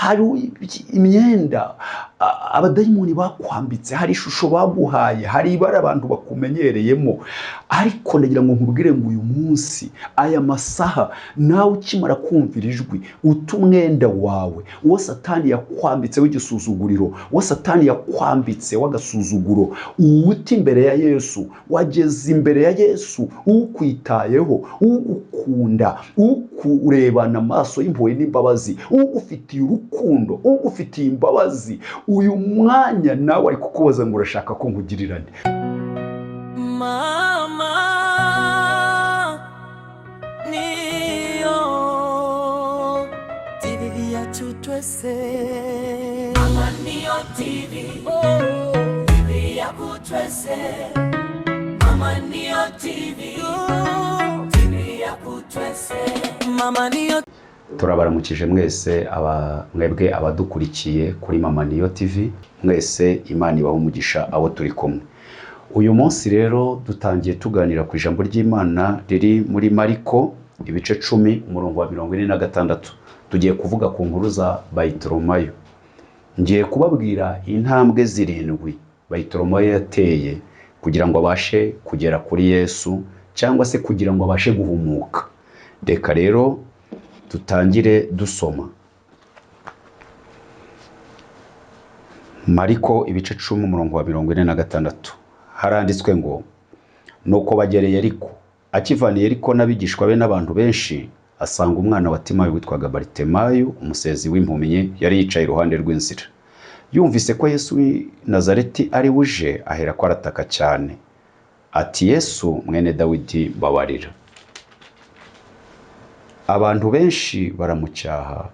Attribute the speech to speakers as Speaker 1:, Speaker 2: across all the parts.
Speaker 1: Hari imyenda abadayimoni bakwambitse, hari ishusho baguhaye, hari ibara abantu bakumenyereyemo. Ariko ndagira ngo nkubwire ngo uyu munsi, aya masaha, nawe ukimara kumvira ijwi, uta umwenda wawe uwo Satani yakwambitse w'igisuzuguriro, uwo Satani yakwambitse w'agasuzuguro, uwuta imbere ya Yesu. Wageze imbere ya Yesu ukwitayeho, ugukunda, ukurebana amaso y'impuhwe n'imbabazi, ugufitiye urukundo, ugufitiye imbabazi. Uyu mwanya nawe ari kukubaza ngo urashaka ko nkugirirane?
Speaker 2: Mama niyo TV yacu twese. Mama niyo TV, TV yacu twese. Mama niyo TV, TV yacu twese. Mama niyo.
Speaker 1: Turabaramukije mwese, aba mwebwe abadukurikiye kuri Mama Niyo TV mwese, Imana ibaha umugisha abo turi kumwe uyu munsi. Rero dutangiye tuganira ku ijambo ry'Imana riri muri Mariko ibice 10, umurongo wa 46. Tugiye kuvuga ku nkuru za Bayitoromayo. Ngiye kubabwira intambwe zirindwi Bayitoromayo yateye kugira ngo abashe kugera kuri Yesu, cyangwa se kugira ngo abashe guhumuka. Reka rero dutangire dusoma Mariko ibice 10, umurongo wa 46. Haranditswe ngo: "Nuko bagereye Yeriko. Akivana i Yeriko n'abigishwa be n'abantu benshi, asanga umwana wa Timayo witwaga Baritemayo, umusezi w'impumyi, yari yicaye iruhande rw'inzira. Yumvise ko Yesu w'i Nazareti ari buje, aherako arataka cyane ati: 'Yesu mwene Dawidi, mbabarira.' Abantu benshi baramucyaha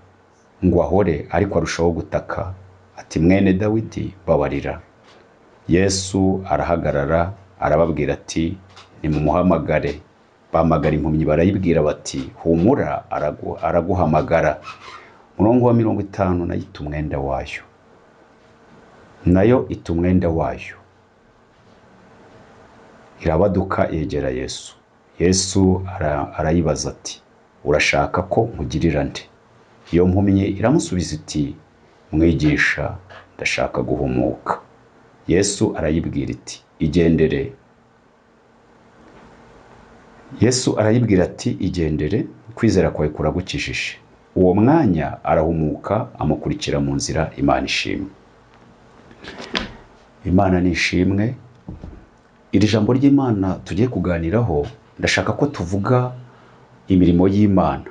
Speaker 1: ngo ahore, ariko arushaho gutaka ati: 'Mwene Dawidi, mbabarira.' Yesu arahagarara, arababwira ati: 'Nimumuhamagare.' Bahamagara impumyi, barayibwira bati: 'Humura, araguhamagara.' Umurongo wa 50: Nayo ita umwenda wayo, nayo ita umwenda wayo, irabaduka yegera Yesu. Yesu arayibaza ati: 'Urashaka ko nkugirira nde?' Iyo mpumyi iramusubiza iti: 'Mwigisha, ndashaka guhumuka.' Yesu arayibwira iti: 'Igendere.' Yesu arayibwira ati: 'Igendere, kwizera kwawe kuragukijije.' Uwo mwanya arahumuka, amukurikira mu nzira. Imana ishimwe, Imana ni ishimwe. Iri jambo ry'Imana tugiye kuganiraho, ndashaka ko tuvuga imirimo y'Imana.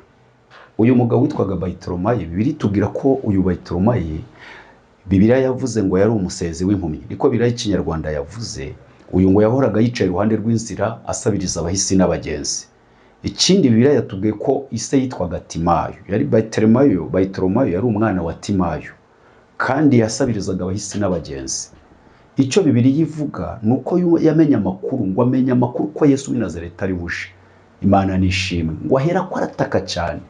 Speaker 1: Uyu mugabo witwaga Bayitoromayi, Bibiliya itubwira ko uyu Bayitoromayi, Bibiliya yavuze ngo yari umusezi w'impumyi, niko Bibiliya y'Ikinyarwanda yavuze. Uyu ngo yahoraga yicaye iruhande rw'inzira, asabiriza abahisi n'abagenzi. Ikindi, Bibiliya yatubwiye ko ise yitwaga Timayo. Yari Bayitoromayo. Bayitoromayo yari umwana wa Timayo, kandi yasabirizaga abahisi n'abagenzi. Icyo Bibiliya ivuga ni uko yamenye amakuru, ngo amenye amakuru ko Yesu w'i Nazareti ari buje. Imana nishimwe. Ngo ahera ko arataka cyane.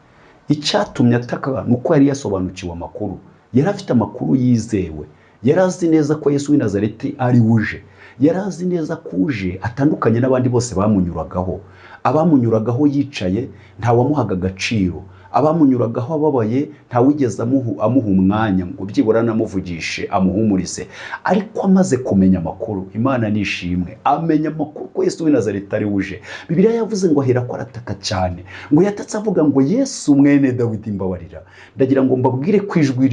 Speaker 1: Icyatumye ataka ni uko yari yasobanukiwe amakuru, yari afite amakuru yizewe, yari azi neza ko Yesu w'i Nazareti ari buje. Yari azi neza ko uje atandukanye n'abandi bose bamunyuragaho. Abamunyuragaho yicaye, ntawamuhaga agaciro. Abamunyuragaho ababaye, ntawigeze amuha umwanya ngo byibura anamuvugishe, amuhumurize. Ariko amaze kumenya amakuru, Imana nishimwe, amenya amakuru ko Yesu w'i Nazareti ari uje, Bibiliya yavuze ngo ahera ko arataka cyane. Ngo yatatse avuga ngo: 'Yesu mwene Dawidi, mbabarira.' Ndagira ngo mbabwire ko ijwi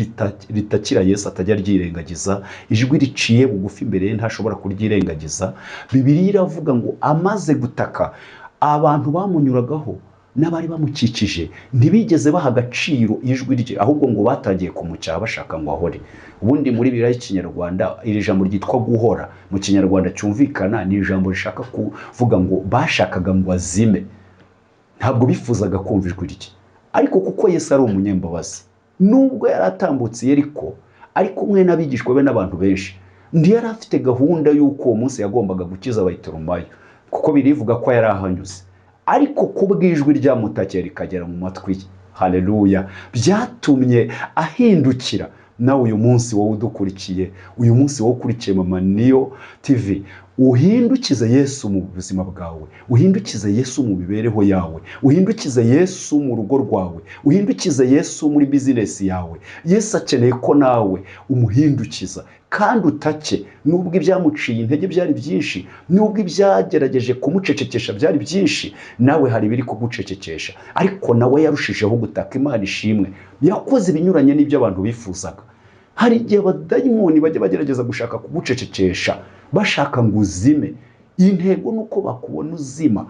Speaker 1: ritakira Yesu atajya aryirengagiza. Ijwi riciye bugufi imbere ye ntashobora kuryirengagiza. Bibiliya iravuga ngo amaze gutaka, abantu bamunyuragaho n'abari bamukikije ntibigeze baha agaciro ijwi rye, ahubwo ngo batangiye kumucyaha, bashaka ngo ahore. Ubundi muri Bibiliya y'Ikinyarwanda, iri jambo ryitwa guhora mu Kinyarwanda cyumvikana ni ijambo rishaka kuvuga ngo bashakaga ngo azime, ntabwo bifuzaga kumva ijwi rye. Ariko kuko Yesu ari umunyembabazi, nubwo yari atambutse i Yeriko ari kumwe n'abigishwa be n'abantu benshi, ntiyari afite gahunda y'uko uwo munsi yagombaga gukiza Bayitoromayo, kuko birivuga ko yari ahanyuze. Ariko kubw'ijwi ryamutakiye rikagera mu matwi ye, haleluya, byatumye ahindukira. Nawe uyu munsi, wowe udukurikiye uyu munsi, wowe ukurikiye Mama Niyo TV. Uhindukize Yesu mu buzima bwawe, uhindukize Yesu mu mibereho yawe, uhindukize Yesu mu rugo rwawe, uhindukize Yesu muri bizinesi yawe. Yesu akeneye ko nawe umuhindukiza kandi utake. Nubwo ibyamuciye intege byari byinshi, nubwo ibyagerageje kumucecekesha byari byinshi, nawe hari ibiri kugucecekesha, ariko nawe yarushijeho gutaka. Imana ishimwe, yakoze ibinyuranye n'ibyo abantu bifuzaga. Hari igihe abadayimoni bajya bagerageza gushaka kugucecekesha, bashaka ngo uzime. Intego ni uko bakubona uzima,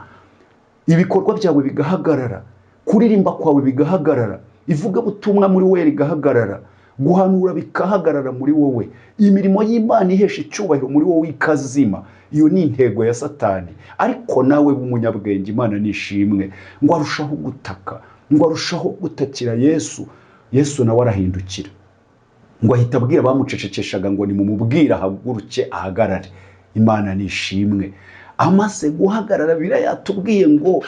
Speaker 1: ibikorwa byawe bigahagarara, kuririmba kwawe bigahagarara, ivugabutumwa muri wowe rigahagarara, guhanura bikahagarara muri wowe, imirimo y'Imana ihesha icyubahiro muri wowe ikazima. Iyo ni intego ya Satani. Ariko nawe w'umunyabwenge, Imana nishimwe, ngo arushaho gutaka, ngo arushaho gutakira Yesu. Yesu nawe arahindukira, ngo ahita abwira abamucecekeshaga ngo nimumubwire ahaguruke ahagarare. Imana nishimwe. Amaze guhagarara, Bibiliya yatubwiye ngo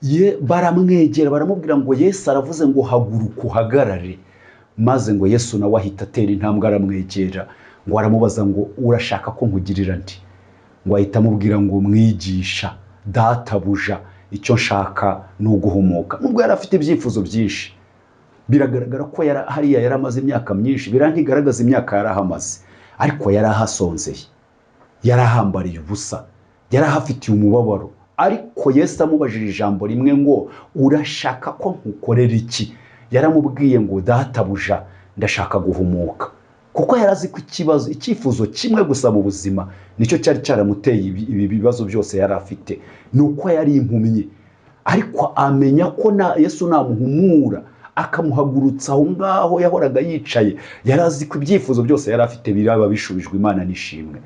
Speaker 1: ye baramwegera baramubwira ngo Yesu aravuze ngo haguruka uhagarare. Maze ngo Yesu nawe ahita atera intambwe aramwegera, ngo aramubaza ngo urashaka ko nkugirira ndi? Ngo ahita amubwira ngo mwigisha, databuja, icyo nshaka ni uguhumuka. Nubwo yari afite ibyifuzo byinshi, biragaragara ko hariya yari amaze imyaka myinshi, birantigaragaza imyaka yari ahamaze, ariko yari ahasonzeye, yari ahambariye ubusa, yari ahafitiye umubabaro. Ariko Yesu amubajije ijambo rimwe ngo urashaka ko nkukorera iki? Yaramubwiye ngo databuja, ndashaka guhumuka. Kuko yari azi ko ikibazo, icyifuzo kimwe gusa mu buzima nicyo cyari cyaramuteye ibi bibazo byose yari afite, ni uko yari impumyi. Ariko amenya ko na Yesu namuhumura akamuhagurutsa aho ngaho yahoraga yicaye, yari azi ko ibyifuzo byose yari afite biraba bishubijwe. Imana nishimwe.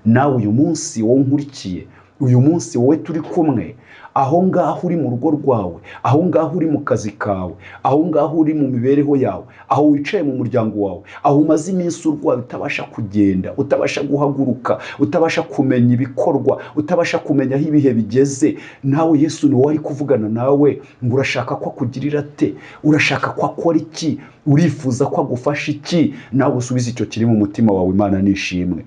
Speaker 1: Nawe uyu munsi wowe nkurikiye, uyu munsi wowe turi kumwe, aho ngaho uri mu rugo rwawe, aho ngaho uri mu kazi kawe, aho ngaho uri mu mibereho yawe, aho wicaye mu muryango wawe, aho umaze iminsi urwaye utabasha kugenda, utabasha guhaguruka, utabasha kumenya ibikorwa, utabasha kumenya aho ibihe bigeze, nawe Yesu ni wowe ari kuvugana nawe ngo urashaka ko akugirira ate? Urashaka ko akora iki? Urifuza ko agufasha iki? Nawe usubize icyo kiri mu mutima wawe. Imana nishimwe.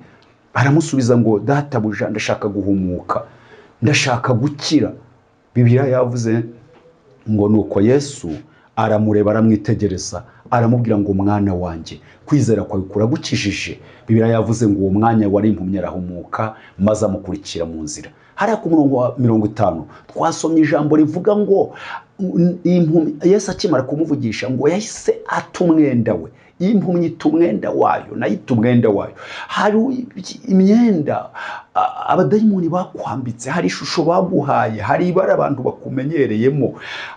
Speaker 1: Aramusubiza ngo databuja, ndashaka guhumuka, ndashaka gukira. Bibiliya yavuze ngo nuko Yesu aramureba aramwitegereza, aramubwira ngo mwana wanjye, kwizera kwawe kuragukijije. Bibiliya yavuze ngo uwo mwanya wari impumyi arahumuka, maze amukurikira mu nzira. Hariya ku murongo wa 50 twasomye ijambo rivuga ngo Yesu akimara kumuvugisha ngo yahise ata umwenda we. Impumyi ita umwenda wayo, nayo ita umwenda wayo. Hari imyenda abadayimoni bakwambitse, hari ishusho baguhaye, hari ibara abantu bakumenyereyemo.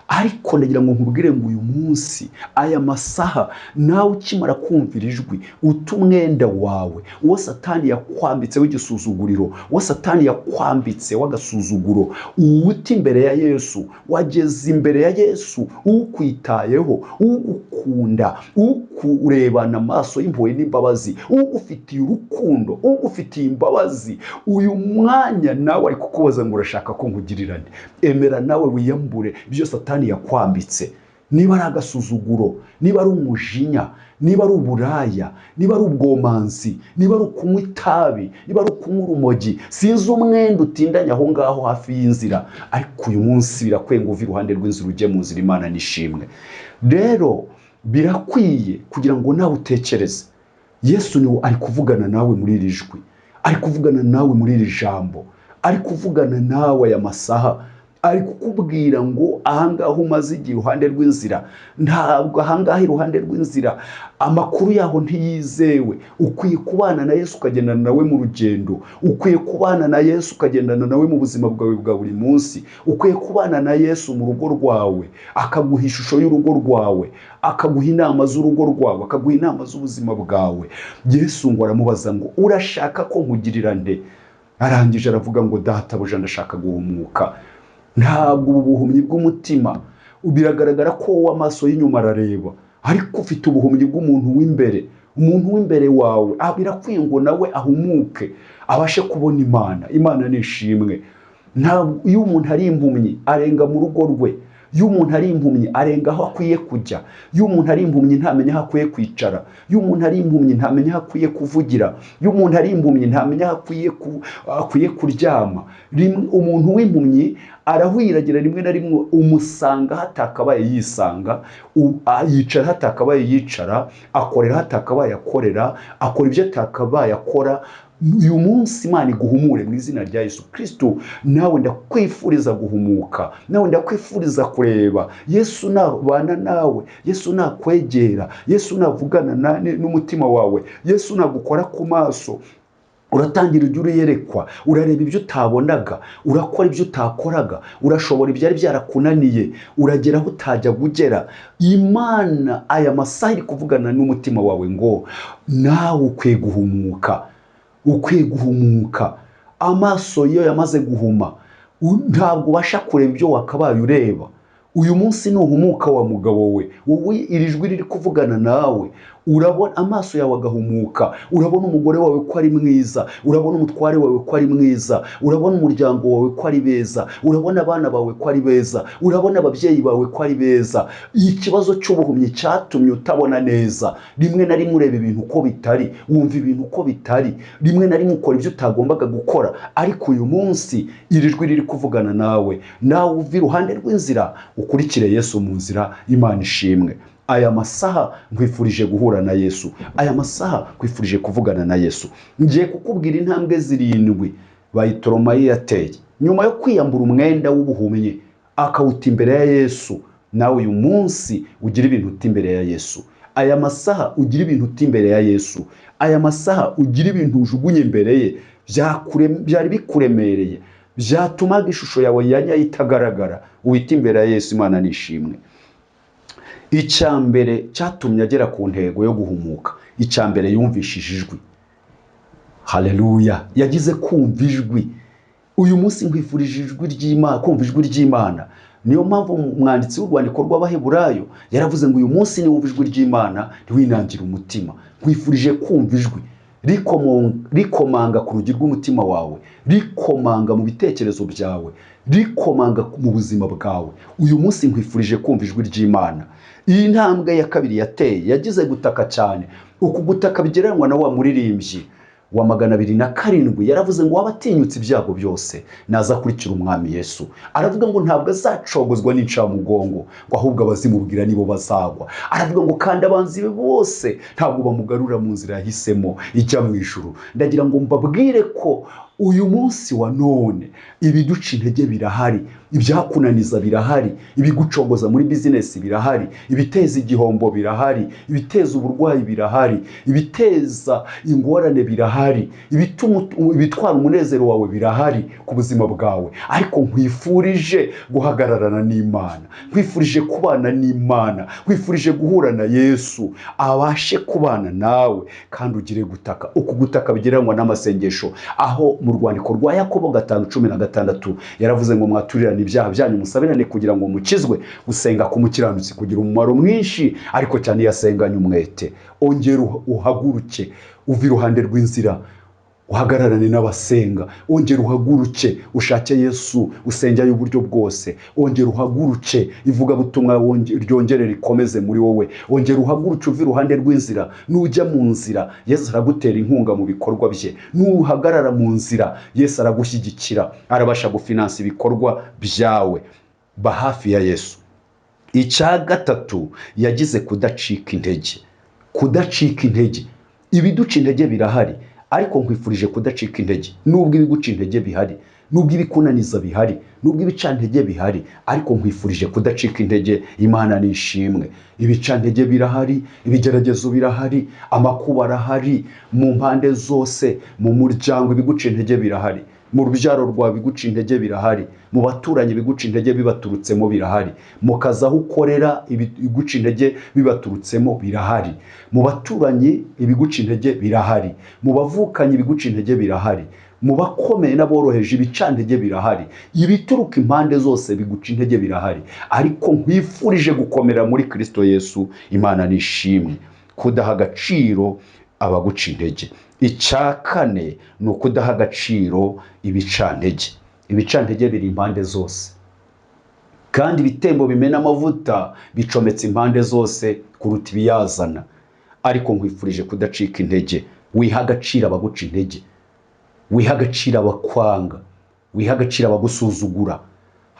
Speaker 1: Ariko ndagira ngo nkubwire ngo uyu munsi, aya masaha, nawe ukimara kumvira ijwi, uta umwenda wawe, uwo Satani yakwambitse w'igisuzuguriro, uwo Satani yakwambitse w'agasuzuguro, uwuta imbere ya Yesu. Wageze imbere ya Yesu ukwitayeho, ugukunda, ukurebana amaso y'impuhwe n'imbabazi, ugufitiye urukundo, ugufitiye imbabazi. Uyu mwanya nawe ari kukubaza ngo urashaka ko nkugirira nde? Emera nawe wiyambure ibyo Satani yakwambitse. Niba ari agasuzuguro, niba ari umujinya, niba ari uburaya, niba ari ubwomanzi, niba ari ukunywa itabi, niba ari ukunywa urumogi, sinzi umwenda utindanye aho ngaho hafi y'inzira, ariko uyu munsi birakwiye ngo uve iruhande rw'inzira ujye mu nzira. Imana nishimwe. Rero birakwiye kugira ngo nawe utekereze. Yesu niwe ari kuvugana nawe muri iri jwi, ari kuvugana nawe muri iri jambo, ari kuvugana nawe aya masaha, ari kukubwira ngo ahangaha umaze igihe iruhande rw'inzira, ntabwo ahangaha iruhande rw'inzira amakuru yaho ntiyizewe. Ukwiye kubana na Yesu ukagendana nawe mu rugendo, ukwiye kubana na Yesu ukagendana nawe mu buzima bwawe bwa buri munsi, ukwiye kubana na Yesu mu rugo rwawe, akaguha ishusho y'urugo rwawe, akaguha inama z'urugo rwawe, akaguha inama z'ubuzima bwawe. Yesu ngo aramubaza ngo urashaka ko nkugirira nde? Arangije aravuga ngo databuja, ndashaka guhumuka. Ntabwo ubu buhumyi bw'umutima, biragaragara ko wowe amaso y'inyuma arareba, ariko ufite ubuhumyi bw'umuntu w'imbere. Umuntu w'imbere wawe birakwiye ngo nawe ahumuke, abashe kubona Imana. Imana nishimwe. Ntabwo iyo umuntu ari impumyi arenga mu rugo rwe, Iyo umuntu ari impumyi arenga aho akwiye kujya. Iyo umuntu ari impumyi ntamenya aho akwiye kwicara. Iyo umuntu ari impumyi ntamenya aho akwiye kuvugira. Iyo umuntu ari impumyi ntamenya aho akwiye kuryama. Umuntu w'impumyi arahwiragira, rimwe na rimwe umusanga hatakabaye yisanga, yicara hatakabaye yicara, akorera hatakabaye akorera, akora ibyo atakabaye akora. Uyu munsi Imana iguhumure mu izina rya Yesu Kristo. Nawe ndakwifuriza guhumuka, nawe ndakwifuriza kureba. Yesu nabana nawe, Yesu nakwegera, Yesu navugana n'umutima wawe, Yesu nagukora ku maso, uratangira ujya urerekwa, urareba ibyo utabonaga, urakora ibyo utakoraga, urashobora ibyari byarakunaniye, uragera aho utajya ugera. Imana aya masaha iri kuvugana n'umutima wawe ngo nawe ukwiye guhumuka, ukwiye guhumuka. Amaso iyo yamaze guhuma ntabwo ubasha kureba ibyo wakabaye ureba. Uyu munsi nuhumuka wa mugabo we, wowe iri jwi riri kuvugana nawe, urabona amaso yawe agahumuka, urabona umugore wawe ko ari mwiza, urabona umutware wawe ko ari mwiza, urabona umuryango wawe ko ari beza, urabona abana bawe ko ari beza, urabona ababyeyi bawe ko ari beza. Ikibazo cy'ubuhumyi cyatumye utabona neza. Rimwe na rimwe ureba ibintu uko bitari, wumva ibintu uko bitari, rimwe na rimwe ukora ibyo utagombaga gukora. Ariko uyu munsi iri jwi riri kuvugana nawe, nawe uva iruhande rw'inzira ukurikire Yesu mu nzira. Imana ishimwe. Aya masaha nkwifurije guhura na Yesu, aya masaha nkwifurije kuvugana na Yesu. Ngiye kukubwira intambwe 7 Bayitoromayi yateye nyuma yo kwiyambura umwenda w'ubuhumyi akawuta imbere ya Yesu. Nawe uyu munsi ugira ibintu uta imbere ya Yesu. Aya masaha ugira ibintu uta imbere ya Yesu. Aya masaha ugira ibintu ujugunye imbere ye byari bikuremereye, byatumaga ishusho yawe ya nyayo itagaragara. Wita imbere ya Yesu. Imana nishimwe. Icya mbere cyatumye agera ku ntego yo guhumuka, icya mbere yumvishije ijwi. Haleluya! Yagize kumva ijwi. Uyu munsi nkwifurije ijwi ry'Imana, kumva ijwi ry'Imana. Niyo mpamvu umwanditsi w'urwandiko rw'Abaheburayo yaravuze ngo uyu munsi niwumva ijwi ry'Imana ntiwinangire umutima. Nkwifurije kumva ijwi rikomanga ku rugi rw'umutima wawe, rikomanga mu bitekerezo byawe, rikomanga mu buzima bwawe. Uyu munsi nkwifurije kumva ijwi ry'Imana. Iyi ntambwe ya kabiri yateye, yagize gutaka cyane. Uku gutaka bigereranywa na wa muririmbyi wa 207, yaravuze ngo wabatinyutse ibyago byose naza kurikira umwami Yesu. Aravuga ngo ntabwo azacogozwa n'incamugongo, ngo ahubwo abazimubwira nibo bazagwa. Aravuga ngo kandi abanzi be bose ntabwo bamugarura mu nzira yahisemo ijya mu ijuru. Ndagira ngo mbabwire ko uyu munsi wa none ibiduca intege birahari, ibyakunaniza birahari, ibigucogoza muri bizinesi birahari, ibiteza igihombo birahari, ibiteza uburwayi birahari, ibiteza ingorane birahari, ibitwara umunezero wawe birahari ku buzima bwawe. Ariko nkwifurije guhagararana n'Imana, nkwifurije kubana n'Imana, nkwifurije guhura na Yesu abashe kubana nawe, kandi ugire gutaka. Uku gutaka bigereranywa n'amasengesho, aho mu rwandiko rwa Yakobo 5:16 yaravuze ngo mwaturirane ibyaha byanyu musabirane kugira ngo mukizwe. Gusenga k'umukiranutsi kugira umumaro mwinshi, ariko cyane yasenganye umwete. Ongera uhaguruke uve iruhande rw'inzira, uhagararane n'abasenga. Ongera uhaguruke ushake Yesu, usengeye uburyo bwose. Ongera uhaguruke ivugabutumwa ryongere rikomeze muri wowe. Ongera uhaguruke uve iruhande rw'inzira. Nujya mu nzira Yesu aragutera inkunga mu bikorwa bye. Nuhagarara mu nzira Yesu aragushyigikira, arabasha gufinansa ibikorwa byawe. Ba hafi ya Yesu. Icya gatatu yagize kudacika intege. Kudacika intege. Ibiduca intege birahari, ariko nkwifurije kudacika intege. Nubwo ibiguca intege bihari, nubwo ibikunaniza bihari, nubwo ibicantege bihari, ariko nkwifurije kudacika intege. Imana nishimwe. Ibicantege birahari, ibigeragezo birahari, amakuba arahari mu mpande zose, mu muryango ibiguca intege birahari, mu rubyaro rwawe biguca intege birahari, mu baturanyi biguca intege bibaturutsemo birahari, mu kazi aho ukorera ibiguca intege bibaturutsemo birahari, mu baturanyi ibiguca intege birahari, mu bavukanyi ibiguca intege birahari, mu bakomeye n'aboroheje ibicantege birahari, ibituruka impande zose biguca intege birahari. Ariko nkwifurije gukomera muri Kristo Yesu. Imana nishimwe. Kudaha agaciro abaguca intege. Icya kane ni ukudaha agaciro ibicantege. Ibicantege biri impande zose. Kandi ibitembo bimena amavuta bicometse impande zose kuruta ibiyazana. Ariko nkwifurije kudacika intege. Wiha agaciro abaguca intege, wiha agaciro abakwanga, wiha agaciro abagusuzugura.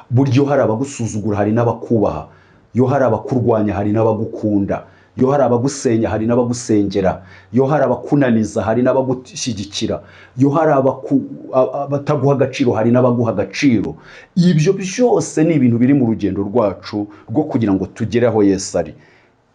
Speaker 1: Buryo hari abagusuzugura hari n'abakubaha, yo hari abakurwanya hari n'abagukunda, yo hari abagusenya hari n'abagusengera, yo hari abakunaniza hari n'abagushyigikira, yo hari abataguha agaciro hari n'abaguha agaciro. Ibyo byose ni ibintu biri mu rugendo rwacu rwo kugira ngo tugere aho Yesu ari.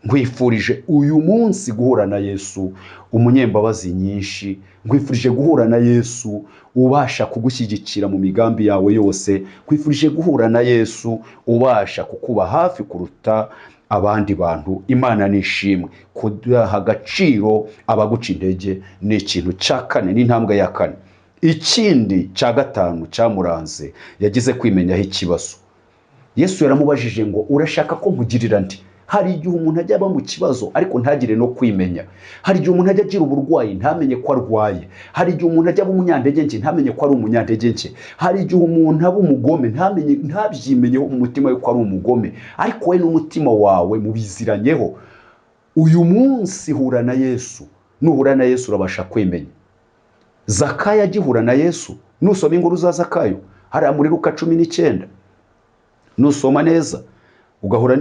Speaker 1: Nkwifurije uyu munsi guhura na Yesu umunyembabazi nyinshi. Nkwifurije guhura na Yesu ubasha kugushyigikira mu migambi yawe yose. Nkwifurije guhura na Yesu ubasha kukuba hafi kuruta abandi bantu. Imana nishimwe. Kudaha agaciro abaguca intege ni ikintu cya kane, ni intambwe ya kane. Ikindi cya gatanu cyamuranze, yagize kwimenyaho ikibazo. Yesu yaramubajije ngo urashaka ko nkugirira nti? Hari igihe umuntu ajya aba mu kibazo ariko ntagire no kwimenya. Hari igihe umuntu ajya agira uburwayi ntamenye ko arwaye. Hari igihe umuntu ajya aba umunyantege nke ntamenye ko ari umunyantege nke. Hari igihe umuntu aba umugome ntamenye, ntabyimenyeho mu mutima we ko ari umugome. Ariko we n'umutima wawe mubiziranyeho. Uyu munsi hura na Yesu. Nuhura na Yesu urabasha kwimenya. Zakayo agihura na Yesu, nusoma inkuru za Zakayo hariya muri Luka 19, nusoma neza ugahura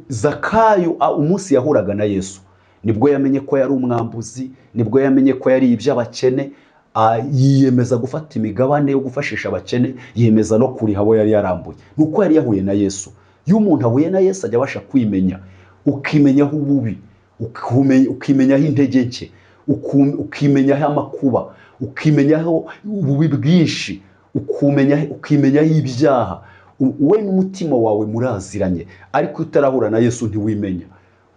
Speaker 1: Zakayo umunsi yahuraga na Yesu nibwo yamenye ko yari umwambuzi, nibwo yamenye ko yari iby'abakene, yiyemeza gufata imigabane yo gufashisha abakene, yiyemeza no kuriha abo yari yarambuye. Nuko yari yahuye na Yesu. Iyo umuntu ahuye na Yesu ajya abasha kwimenya, ukimenyaho ububi, ukimenyaho intege nke, ukimenyaho amakuba, ukimenyaho ububi bwinshi, ukimenyaho ibyaha. We n'umutima wawe muraziranye. Ariko utarahura na Yesu ntiwimenya.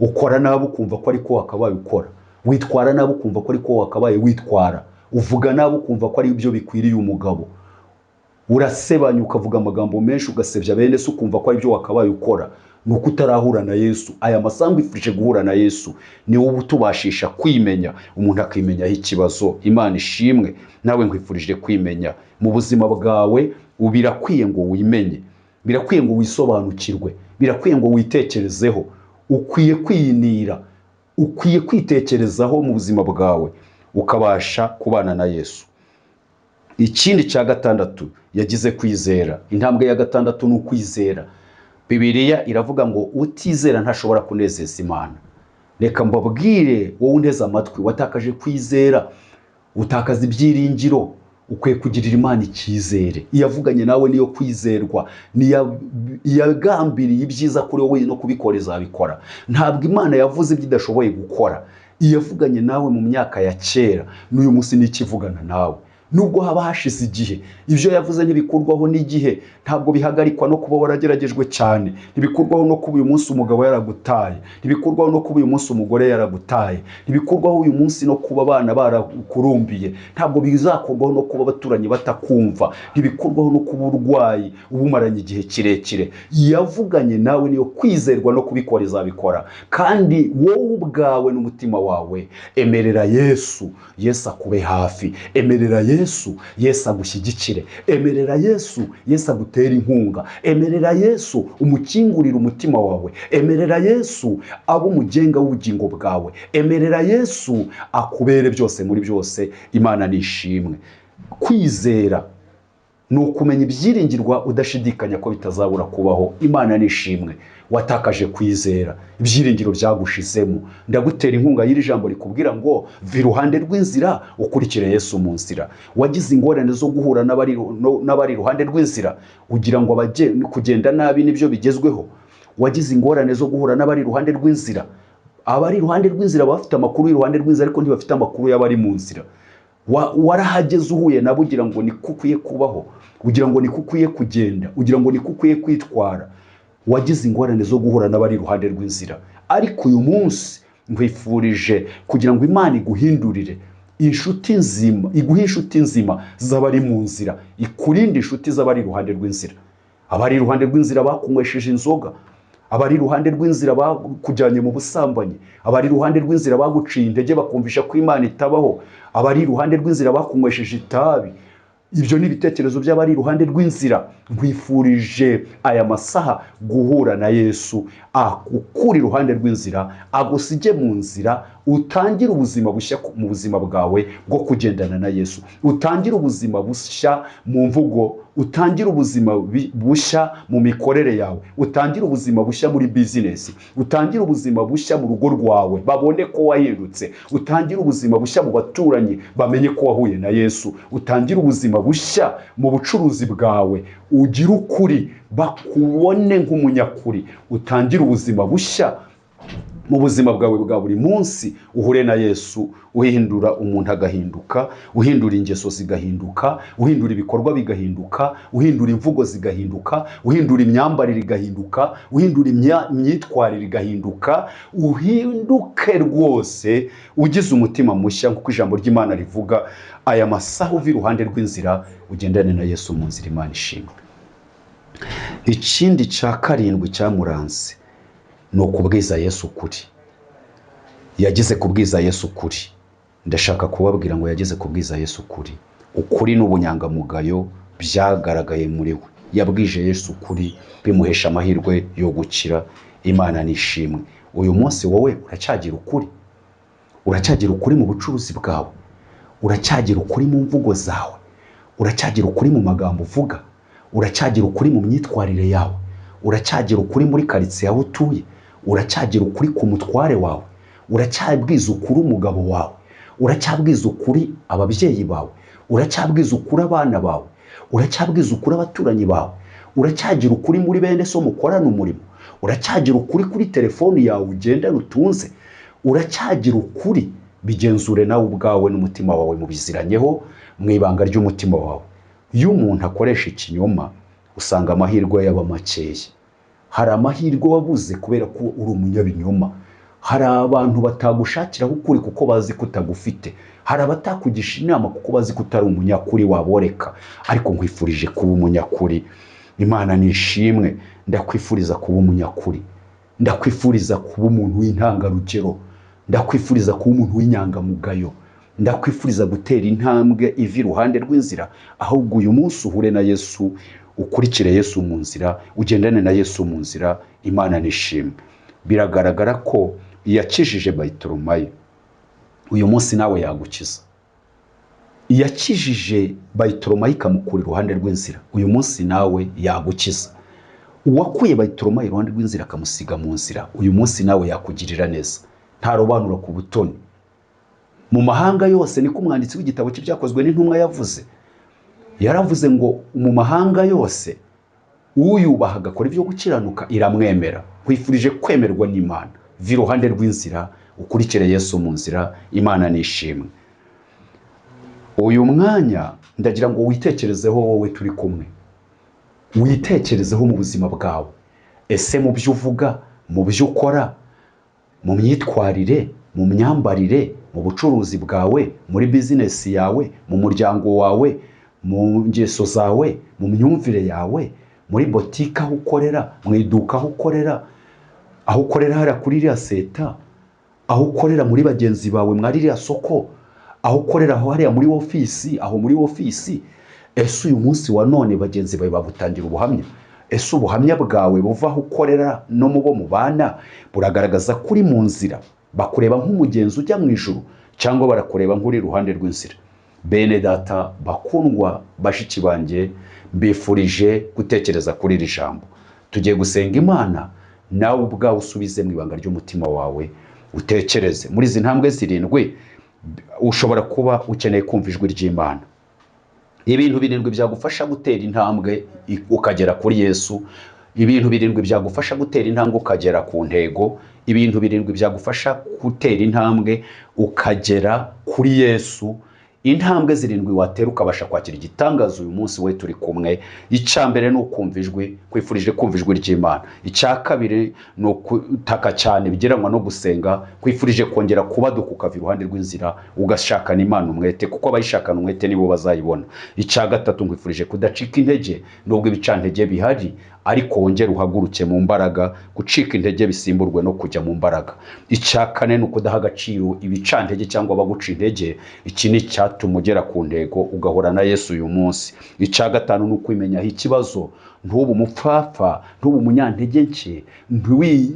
Speaker 1: Ukora nabi ukumva ko ariko wakabaye ukora, witwara nabi ukumva ko ariko wakabaye witwara, uvuga nabi ukumva ko ari ibyo bikwiriye umugabo, urasebanya ukavuga amagambo menshi ugasebya bene se ukumva ko ari byo wakabaye ukora. Nuko utarahura na Yesu. Aya masambu ifurije guhura na Yesu ni wowe utubashisha kwimenya, umuntu akimenyaho ikibazo. Imana ishimwe. Nawe nkwifurije kwimenya mu buzima bwawe. Birakwiye ngo wimenye, birakwiye ngo wisobanukirwe, birakwiye ngo witekerezeho. Ukwiye kwiyinira, ukwiye kwitekerezaho mu buzima bwawe ukabasha kubana na Yesu. Ikindi cya gatandatu, yagize kwizera. Intambwe ya gatandatu ni ukwizera. Bibiliya iravuga ngo utizera ntashobora kunezeza Imana. Reka mbabwire wowe unteze amatwi watakaje kwizera, utakaza ibyiringiro, ukwiye kugirira Imana icyizere. Iyavuganye nawe niyo kwizerwa, iyagambiriye ibyiza kuri wowe no kubikora izabikora. Ntabwo Imana yavuze ibyo idashoboye gukora. Iyavuganye nawe mu myaka ya kera, n'uyu munsi nikivugana nawe. Nubwo haba hashize igihe, ibyo yavuze ntibikurwaho n'igihe. Ntabwo bihagarikwa no kuba warageragejwe cyane, ntibikurwaho no kuba uyu munsi umugabo yaragutaye, ntibikurwaho no kuba uyu munsi umugore yaragutaye, ntibikurwaho uyu munsi no kuba abana barakurumbiye, ntabwo bizakurwaho no kuba abaturanyi batakumva, ntibikurwaho no kuba urwayi ubumaranye igihe kirekire. Yavuganye nawe niyo kwizerwa no kubikora izabikora. Kandi wowe ubwawe n'umutima wawe emerera Yesu, Yesu akube hafi. Emerera Yesu, Yesu agushyigikire. Emerera Yesu, Yesu agutere inkunga. Emerera Yesu umukingurire umutima wawe. Emerera Yesu abe umugenga w'ubugingo bwawe. Emerera Yesu akubere byose muri byose. Imana nishimwe. Kwizera ni ukumenya ibyiringirwa udashidikanya ko bitazabura kubaho. Imana nishimwe. Watakaje kwizera, ibyiringiro byagushizemo. Ndagutera inkunga y'iri jambo rikubwira ngo va iruhande rw'inzira ukurikire Yesu mu nzira. Wagize ingorane zo guhura n'abari iruhande rw'inzira ugira ngo kugenda nabi nibyo bigezweho. Wagize ingorane zo guhura n'abari iruhande rw'inzira. Abari iruhande rw'inzira bafite amakuru iruhande rw'inzira ariko ntibafite amakuru y'abari mu nzira. Warahageze uhuye nabo ugira ngo niko ukwiye kubaho, ugira ngo niko ukwiye kugenda, ugira ngo niko ukwiye kwitwara. Wagize ingorane zo guhura n'abari iruhande rw'inzira. Ariko uyu munsi nkwifurije kugira ngo Imana iguhindurire inshuti nzima, iguhe inshuti nzima z'abari mu nzira, ikurinde inshuti z'abari iruhande rw'inzira. Abari iruhande rw'inzira bakunywesheje inzoga, abari iruhande rw'inzira bakujyanye mu busambanyi, abari iruhande rw'inzira baguciye intege bakumvisha ko Imana itabaho, abari iruhande rw'inzira bakunywesheje itabi, Ibyo ni ibitekerezo by'abari iruhande rw'inzira. Nkwifurije aya masaha guhura na Yesu, akukura iruhande rw'inzira, agusige mu nzira, utangire ubuzima bushya mu buzima bwawe bwo kugendana na Yesu, utangire ubuzima bushya mu mvugo, utangire ubuzima bushya mu mikorere yawe, utangire ubuzima bushya muri bizinesi, utangire ubuzima bushya mu rugo rwawe, babone ko wahindutse, utangire ubuzima bushya mu baturanyi, bamenye ko wahuye na Yesu, utangire ubuzima bushya mu bucuruzi bwawe, ugire ukuri, bakubone nk'umunyakuri, utangire ubuzima bushya mu buzima bwawe bwa buri munsi, uhure na Yesu, uhindura umuntu agahinduka, uhindura ingeso zigahinduka, uhindura ibikorwa bigahinduka, uhindura imvugo zigahinduka, uhindura imyambarire igahinduka, uhindura imyitwarire igahinduka, uhinduke rwose ugize umutima mushya nk'uko ijambo ry'Imana rivuga. Aya masaha uva iruhande rw'inzira ugendane na Yesu mu nzira. Imana ishimwe. Ikindi cya karindwi cyamuranze ni ukubwiza Yesu ukuri. Yagize kubwiza Yesu ukuri. Ndashaka kubabwira ngo yagize kubwiza Yesu ukuri. Ukuri n'ubunyangamugayo byagaragaye muri we. Yabwije Yesu ukuri bimuhesha amahirwe yo gukira. Imana nishimwe. Uyu munsi wowe uracyagira ukuri, uracyagira ukuri mu bucuruzi bwawe, uracyagira ukuri mu mvugo zawe, uracyagira ukuri mu magambo uvuga, uracyagira ukuri mu myitwarire yawe, uracyagira ukuri muri karitsiye aho utuye, uracyagira ukuri ku mutware wawe, uracyabwiza ukuri umugabo wawe, uracyabwiza ukuri ababyeyi bawe, uracyabwiza ukuri abana bawe, uracyabwiza ukuri abaturanyi bawe, uracyagira ukuri muri bene so mukorana umurimo, uracyagira ukuri kuri telefoni yawe ugendana utunze, uracyagira ukuri. Bigenzure nawe ubwawe n'umutima wawe, mubiziranyeho mu ibanga ry'umutima wawe. Iyo umuntu akoresha ikinyoma usanga amahirwe yaba makeya. Hari amahirwe wabuze kubera ko uri umunyabinyoma. Hari abantu batagushakiraho ukuri kuko bazi ko utagufite. Hari abatakugisha inama kuko bazi ko utari umunyakuri waboreka. Ariko nkwifurije kuba umunyakuri. Imana nishimwe. Ndakwifuriza kuba umunyakuri, ndakwifuriza kuba umuntu w'intangarugero, ndakwifuriza kuba umuntu w'inyangamugayo, ndakwifuriza gutera intambwe iva iruhande rw'inzira, ahubwo uyu munsi uhure na Yesu, ukurikire Yesu mu nzira, ugendane na Yesu mu nzira. Imana nishimwe. Biragaragara ko yakijije Barutolomayo, uyu munsi nawe yagukiza. Yakijije Barutolomayo ikamukura iruhande rw'inzira, uyu munsi nawe yagukiza. Uwakuye Barutolomayo iruhande rw'inzira akamusiga mu nzira, uyu munsi nawe yakugirira neza. Ntarobanura ku butoni. Mu mahanga yose, niko umwanditsi w'igitabo cy'ibyakozwe n'intumwa yavuze. Yaravuze ngo mu mahanga yose uyubaha agakora ibyo gukiranuka iramwemera. Nkwifurije kwemerwa n'Imana. Va iruhande rw'inzira, ukurikire Yesu mu nzira. Imana nishimwe. Uyu mwanya ndagira ngo witekerezeho wowe turi kumwe, witekerezeho mu buzima bwawe. Ese mu byo uvuga, mu byo ukora, mu myitwarire, mu myambarire, mu bucuruzi bwawe, muri bizinesi yawe, mu muryango wawe, mu ngeso zawe, mu myumvire yawe, muri botike aho ukorera, mu iduka aho ukorera, aho ukorera hariya kuri iriya seta, aho ukorera muri bagenzi bawe mwari iriya soko, aho ukorera aho hariya muri ofisi, aho muri ofisi. Ese uyu munsi wa none bagenzi bawe bagutangira ubuhamya? Ese ubuhamya bwawe buva aho ukorera no mu bo mubana buragaragaza ko uri mu nzira? Bakureba nk'umugenzi ujya mu ijuru cyangwa barakureba nk'uri iruhande rw'inzira? Bene data bakundwa, bashiki banjye, mbifurije gutekereza kuri iri jambo. Tugiye gusenga Imana, nawe ubwawe usubize mu ibanga ry'umutima wawe, utekereze muri izi ntambwe zirindwi. Ushobora kuba ukeneye kumva ijwi ry'Imana. Ibintu birindwi byagufasha gutera intambwe ukagera kuri Yesu, ibintu birindwi byagufasha gutera intambwe ukagera ku ntego, ibintu birindwi byagufasha gutera intambwe ukagera kuri Yesu, intambwe zirindwi watera ukabasha kwakira igitangaza uyu munsi we turi kumwe. Icya mbere ni ukumva ijwi, kwifurije kumva ijwi ry'Imana. Icya kabiri ni ukutaka cyane bigereranywa no gusenga, kwifurije kongera kubaduka ukava iruhande rw'inzira ugashakana Imana umwete, kuko abayishakana umwete nibo bazayibona. Icya gatatu, nkwifurije kudacika intege nubwo ibicantege bihari, ariko wongere uhaguruke mu mbaraga. Gucika intege bisimburwe no kujya mu mbaraga. Icya kane ni ukudaha agaciro ibicantege cyangwa abaguca intege. Iki ni icyatuma ugera ku ntego, ugahura na Yesu uyu munsi. Icya gatanu ni ukwimenyaho ikibazo, ntube umupfapfa, ntube umunyantege nke,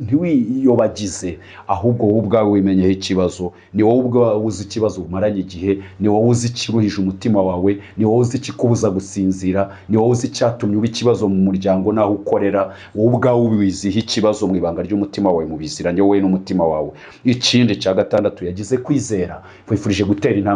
Speaker 1: ntiwiyobagize, ahubwo wowe ubwawe wimenyeho ikibazo. Ni wowe ubwawe uzi ikibazo umaranye igihe, ni wowe uzi ikiruhije umutima wawe, ni wowe uzi ikikubuza gusinzira, ni wowe uzi icyatumye uba ikibazo mu muryango n'aho ukorera. Wowe ubwawe ubiziho ikibazo mu ibanga ry'umutima wawe, mubiziranye wowe n'umutima wawe. Ikindi cya gatandatu, yagize kwizera. Nkwifurije gutera intambwe.